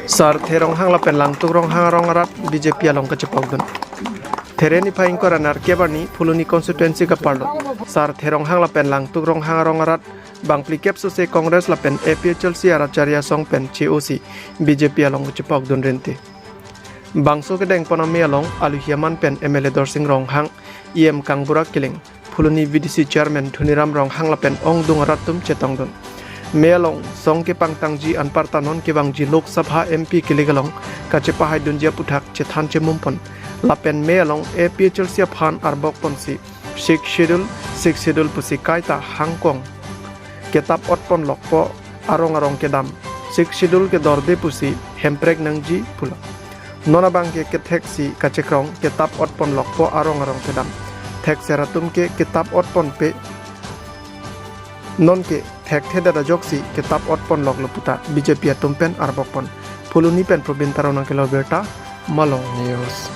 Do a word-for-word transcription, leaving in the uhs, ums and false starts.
Sarthe Ronghang lapen Langtuk Ronghang arong arat B J P along kachepokdun. There niphai ingkoi ra nerkep arni Phuloni constituency kaparlo Sarthe Ronghang lapen Langtuk Ronghang arong arat bangphlikep sose Congress lapen A P H L C arat chari asong pen che-osi B J P along kachepokdun rinte. Bangso kedengpon ame along aluhi aman pen M L A Dorsing Ronghang, E M Kangburak Killing, Phuloni V D C chairman Dhoniram Ronghang lapen ongdung arat atum chetongdun. Me along song kepangtangji anparta non kevangji Lok Sabha M P kilik along kachepahaidunji aphuthak chethan chemumpon. Lapen me along A P H L C aphan arbokponsi Sixth Schedule, Sixth Schedule pusi kaita hangkong ketap otponlokpo arong arong kedam, Sixth Schedule kedorde pusi hemprek nangji pulo. Non abangke ketheksi kachekrong ketap otponlokpo arong arong kedam. Thekser atum ke ketap otponpe, nonke thekthedet ajoksi ketap otponloklo puta B J P atum pen arbokpon. Phuloni pen Probin Taro nangkelo birta, Malong News.